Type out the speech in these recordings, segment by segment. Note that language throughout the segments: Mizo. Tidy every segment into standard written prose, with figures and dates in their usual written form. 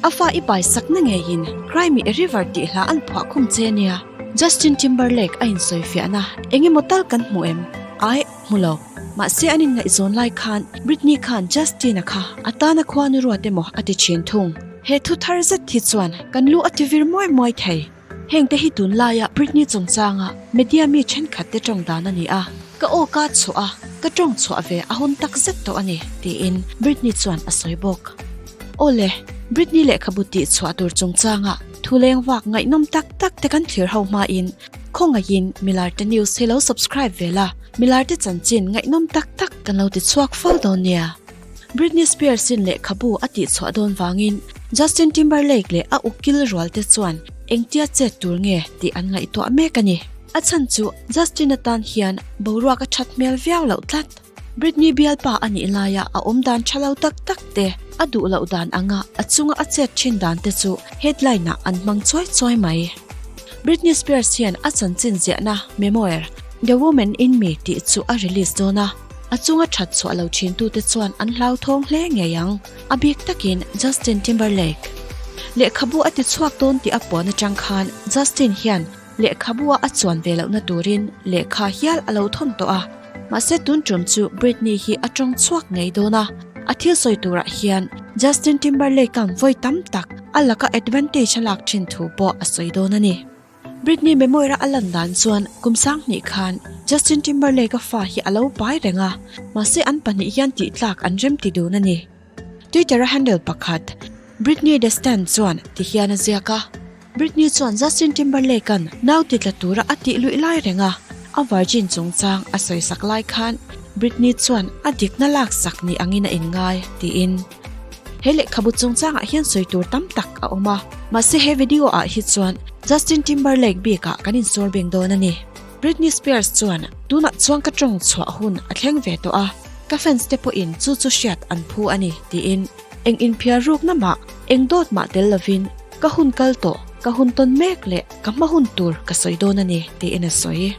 A fa i pai sakna ngeiin Cry Me a River tih hla an phuah khum che nia. Justin Timberlake a insawifiahna eng emaw tal kan hmu em? Aih, hmu lo. Mahse an inngaihzawn lai khan Britney khan Justin-a kha a tana khuanu ruat emaw a ti thin thung. He thu thar zet hi chuan kan lu a ti vir muai muai thei. Hengte hi tunlaia Britney chungchanga media mi thenkhatte tawng dan a ni a, ka aw ka chhuah a, ka tawng chhuah ve a hun tak zet tawh a ni, tiin Britney chuan a sawi bawk. Aw le, Britney lehkhabu tih chhuah tur chungchanga thu leng vak ngaihnawm tak tak te kan thlir ho hmain khawngaihin Milarte News hi lo subscribe ve la, Milarte chanchin ngaihnawm tak tak kan lo ti chhuak fo dawn nia. Britney Spears-in lehkhabu a tihchhuah dawn vangin Justin Timberlake leh a ukil rualte chuan engtia chet tur nge tih an ngaihtuah mek a ni. A chhan chu Justin atan hian boruak a that hmel viau loh tlat. Britney bialpa a nih laia a awm dan tha lo tak tak te, a duh loh dan anga a chunga a chet thin dan te chu headline-ah an hmang chuai chuai mai. Britney Spears hian a chanchin ziahna memoir The Woman In Me tih chu a release dawn a. A chunga that chhuah lo thintute chuan an hlauthawng hle ngei ang, a bik takin Justin Timberlake. Lehkhabu a ti chhuak dawn tih a puan atang khan Justin hian lehkhabua a chuan ve lohna turin lehkha hial a lo thawn tawh a. Mahse tun tum chu Britney hi a tawng chhuak ngei dawn a, a thil sawi turah hian Justin Timberlake-a'n vawi tam tak a laka advantage a lak thin thu pawh a sawi dawn a ni. Britney memoir-a a lan dan chuan kum sanghnih khan Justin Timberlake-a fa hi a lo pai reng a, mahse an pahnih hian tih tlak an rem ti dun a ni. Twitter-a handle pakhat, Britney The Stand chuan ti hian a ziak a, Britney chuan Justin Timberlake-a'n nau ti tla tura a tih luih lai reng a, a virgin chungchang a sawisak lai khan Britney chuan a dikna laksak ni angin a inngai, tiin. He lehkhabu chungchangah hian sawi tur tam tak a awm a, mahse he video ah hi chuan Justin Timberlake bikah kan insawr beng dawn a ni. Britney Spears chuan tunah chuan ka tawng chhuah hun a thleng ve tawh a, ka fans te pawhin chu chu hriat an phu a ni tiin eng inphiar rukna mah, eng dawt mah tel lovin ka hun kal tawh, ka hun tawn mek leh ka hma hun tur ka sawi dawn a ni tiin a sawi.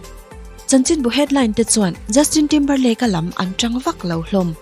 Chanchinbu headline te chuan Justin Timberlake-a lam an tang vak lo hlawm.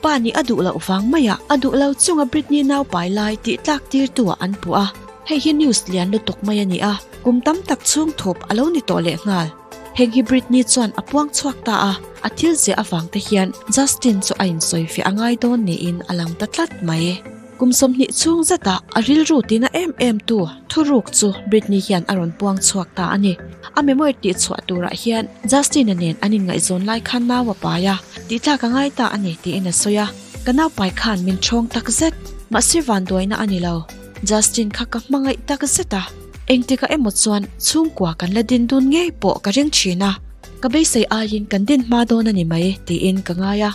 Pa nih a duh loh vang maiah a duh lo chunga Britney nau pai lai tih tlak tirtu ah an puh a, hei hi news lian lutuk mai a ni a, kum tam tak chhung thup a lo ni tawh leh nghal. Heng hi Britney chuan a puang chhuak ta a, a thil ziah avang te hian Justin chu a insawifiah a ngai dawn niin a lang ta tlat mai. Kum 20 chhung zetah a rilru tina em em tu thuruk chu Britney hian a rawn puang chhuak ta a ni. A memoir tih chhuah turah hian Justin-a nen an inngaihzawn lai khan nau a pai a, tih tlak a ngai ta a ni tiin a sawi a. Ka nau pai khan min ṭhawng tak zet, mahse vanduaina a ni lo. Justin kha ka hmangaih tak zet a, engtikah emaw chuan chhungkua kan la din dun ngei pawh ka ring ṭhin a, ka beisei aiin kan din hma dawn a ni mai tiin ka ngai a.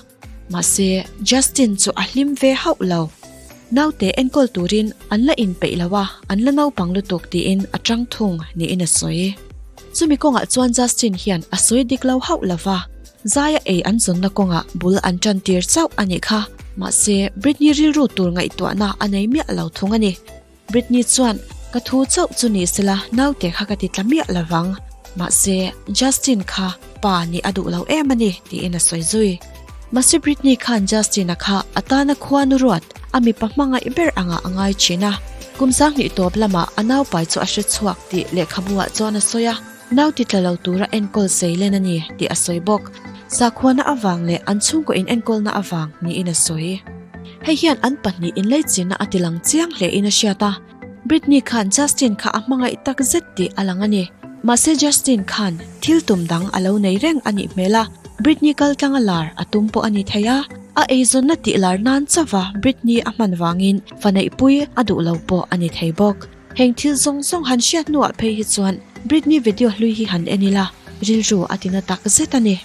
Mahse, Justin chu a hlim ve hauh lo. Naute enkawl turin an la inpeih lo a, an la naupang lutuk tiin a tang thung niin a sawi. Chumi kawngah chuan Justin hian a sawi dik lo hauh lo va, zaia ei an zawnna kawngah bul an tan tir chauh a nih kha. Mahse, Britney rilru tur ngaihtuahna a nei miah lo thung a ni. Britney chuan, Ka thu chauh chu ni sela naute kha ka ti tla miah lo vang. Mahse, Justin kha pa nih a duh lo em a ni, tiin a sawi zui. Mahse Britney khan Justin-a kha a tana khuanu ruat, a mipa hmangaih ber angah a ngai thin a. Kum 20 tawp lamah a naupai chu a hre chhuak tih lehkhabu-ah chuan a sawi a. Nau ti tla lo tura enkawl zeilen a ni tih a sawi bawk. Sakhuana avang leh an chhungkaw in enkawlna avang niin a sawi. Hei hian an pahnih inleichinna a tilang chiang hle in a hriat a, Britney khan Justin kha a hmangaih tak zet tih a lang a ni. Mahse Justin khan thil tum dang a lo nei reng a nih hmel a, Britney kal tlang a lar a tum pawh a ni thei a, a eizawnna tih lar nan chauha Britney a hman vangin fa neihpui a duh lo pawh a ni thei bawk. Heng thil zawng zawng han hriat hnuah phei hi chuan Britney video hlui hi han en ila, rilru a ti na tak zet a ni.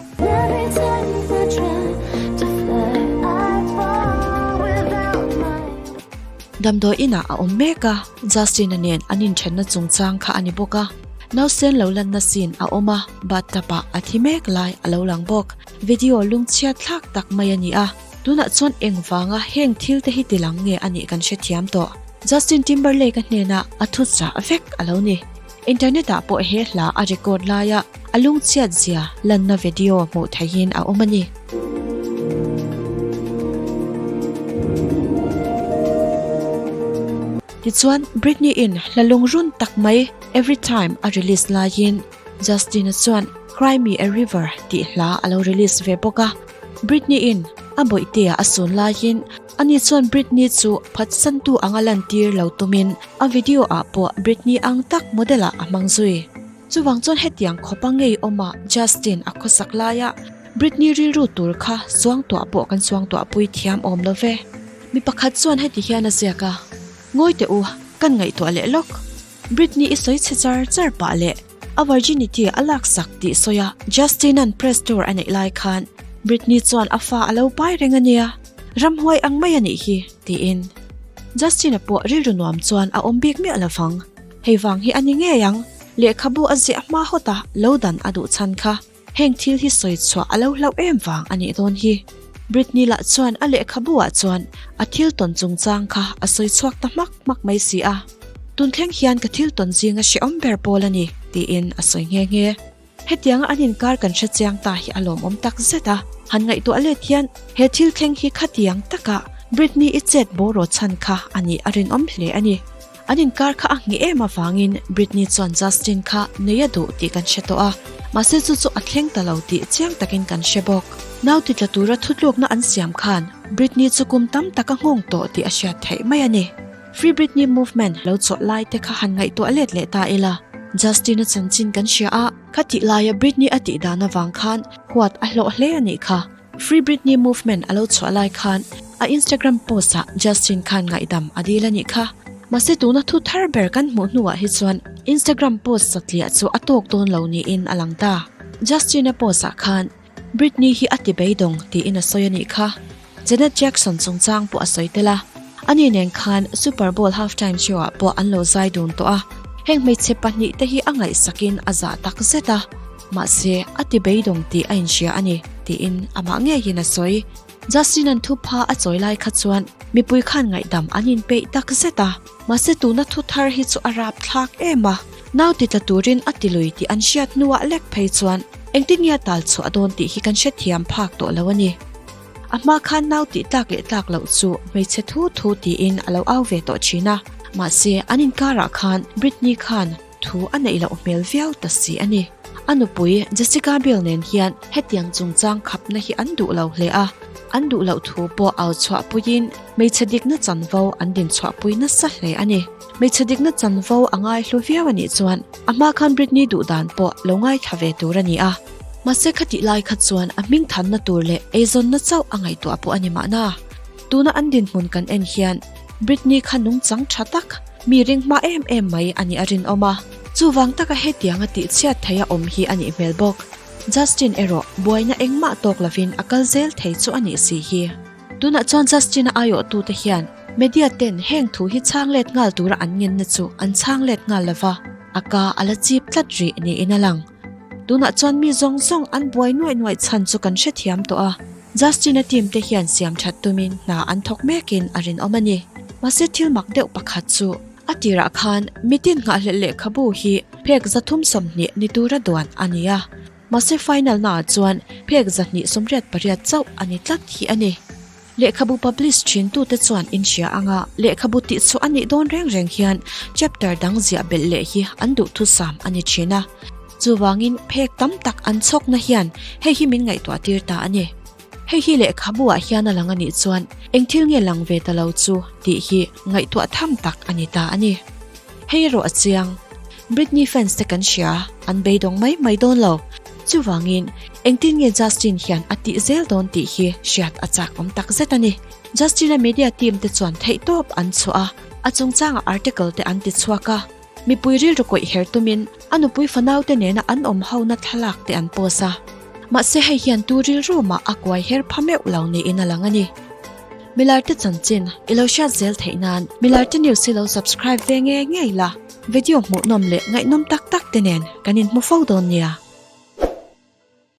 Damdawi inah a awm mek a, Justin-a nen an inthenna chungchang kha a ni bawk a. Nausen lo lanna scene a awm a, bathtub-ah a thi mek lai a lo lang bawk. Video lungchhiat thlak tak mai a ni a. Tunah chuan engvanga heng thil te hi tilang nge a nih kan hrethiam tawh. Justin Timberlake-a hnenah a thu chah vek a lo ni. Internet ah pawh he hla a record laia a lungchhiat zia lanna video hmuh theihin a awm a ni. Tichuan, Britney-in hla lungrun tak mai Every Time a release laiin Justin-a chuan Cry Me a River tih hla a lo release ve bawk a. Britney-in a bawihtea a sun laiin ani chuan Britney chu phatsantu anga lantir lo tumin a video ah pawh Britney ang tak model ah a hmang zui. Chuvang chuan hetiang khawpa ngei awma Justin a khawsak laia Britney rilru tur kha suangtuah pawh kan suangtuahpui thiam awm lo ve. Mi pakhat chuan heti hian a ziak a, Ngawi teh u, kan ngaihtuah leh lawk. Britney i sawi chhe char char pah leh a virginity a laksak tih sawi a Justin-a'n press tour a neih lai khan Britney chuan a fa a lo pai reng a nia, ramhuai ang mai a nih hi, tiin. Justin-a pawh rilru nuam chuan a awm bik miah lovang. Hei vang hi a ni ngei ang, lehkhabu a ziah hma hawt a lo dan a duh chhan kha. Heng thil hi sawi chhuah a lo hlauh em vang a nih dawn hi. Britney lah chuan a lehkhabu ah chuan a thil tawn chungchang kha a sawi chhuak ta hmak hmak mai si a. Tun thleng hian ka thil tawn zinga hrehawm ber pawl a ni, tiin a sawi nghe nghe. Hetianga an inkar kan hre chiang ta hi a lawmawm tak zet a. Han ngaihtuah let hian he thil thleng hi khatiang taka Britney i chet bawraw chhan kha a nih a rinawm hle a ni. An inkar kha a nghih em avangin Britney chuan Justin kha nei a duh tih kan hre tawh a, mahse chu chu a thleng ta lo tih chiang takin kan hre bawk. Nau ti tla tura thutlukna an siam khan Britney chu kum tam tak a nghawng tawh tih a hriat theih mai a ni. Free Britney movement lo chawlh lai te kha han ngaihtuah let leh ta ila, Justin-a chanchin kan hria a, khatih laia Britney a tih dan avang khan huat a hlawh hle a nih kha. Free Britney movement a lo chhuah lai khan a Instagram post ah Justin khan ngaihdam a dil a nih kha. Mahse tuna thu thar ber kan hmuh hnuah hi chuan Instagram post satliah chu a tawk dawn lo niin a lang ta. Justin-a post ah khan Britney hi a ti beidawng tiin a sawi a nih kha. Janet Jackson chungchang pawh a sawi tel a. Ani nen khan Super Bowl halftime show ah pawh an lo zai dun tawh a. Heng hmeichhe pahnihte hi a ngaihsakin a zah tak zet a. Mahse, a ti beidawng tih a inhria a ni, tiin amah ngeiin a sawi. Justin-a'n thupha a chawi lai kha chuan mipui khan ngaihdam an inpeih tak zet a. Mahse, tuna thu thar hi chu a rap thlak em a, nau ti tla turin a ti lui tih an hriat hnuah lek phei chuan engtin nge a tal chhuah dawn tih hi kan hrethiam phak tawh lo a ni. A hma khan nau tih tlak leh tlak loh chu hmeichhe thu thu tiin a lo au ve tawh thin a, mahse, an inkarah khan Britney khan Thu a neih loh hmel viau ta si a ni. A nupui Jessica Biel nen hian hetiang chungchang khapna hi an duh lo hle a, an duh loh thu pawh au chhuahpuiin hmeichhe dikna chanvo an din chhuahpui nasa hle a ni. Hmeichhe dikna chanvo a ngaihlu viau a nih chuan a hma khan Britney duh dan pawh lo ngaithla ve tur a ni a. Mahse khatih lai kha chuan a hming thanna tur leh eizawnna chauh a ngaihtuah pawh a ni mahna. Tuna an dinhmun kan en hian Britney kha nungchang tha tak, Mi ring hma em em mai a nih a rinawm a, chuvang taka hetianga tihchhiat thei a awm hi a nih hmel bawk. Justin erawh buaina engmah tawk lovin a kal zel thei chu a nih si hi. Tunah chuan Justin-a aiawhtute hian media ten heng thu hi chhang let nghal tura an ngenna chu an chhang let nghal lova, a ka a la chip tlat rih niin a lang. Tunah chuan mi zawng zawng an buai nuaih nuaih chhan chu kan hrethiam tawh a, Justin-a team te hian siam that tumin hna an thawk mekin a rinawm a ni. Mahse thil mak deuh pakhat chu a tirah khan mitin nghahhlelh lehkhabu hi phek 320 ni tura duan a ni a, mahse final naah chuan phek 288 chauh a ni tlat hi a ni. Lehkhabu publish thin tute chuan in hria anga lehkhabu tih chhuah a nih dawn reng reng hian chapter dang ziah belh leh hi an duhthusam a ni thin a. Chuvangin phek tam tak an chhawkna hian hei hi min ngaihtuah tir ta a ni. Hei hi lehkhabu ah hian a lang a nih chuan eng thil nge lang ve ta lo chu tih hi ngaihtuah tham tak a ni ta a ni. Hei erawh a chiang. Britney fans te kan hria, an beidawng mai mai dawn lo. Chuvangin engtin nge Justin hian a tih zel dawn tih hi hriat a chak awm tak zet a ni. Justin-a media team te chuan theihtawp an chhuah a, a chungchangah article te an ti chhuak a. Mipui rilru kawih her tumin a nupui fanaute nena an awm hona thlalak te an post a. Mahse hei hian tu rilru mah a kuai her pha meuh lo niin a lang a ni. Milarte chanchin i lo hriat zel theih nan Milarte News hi lo subscribe ve nge ngei la, video hmuhnawm leh ngaihnawm tak tak te nen kan inhmu fo dawn nia.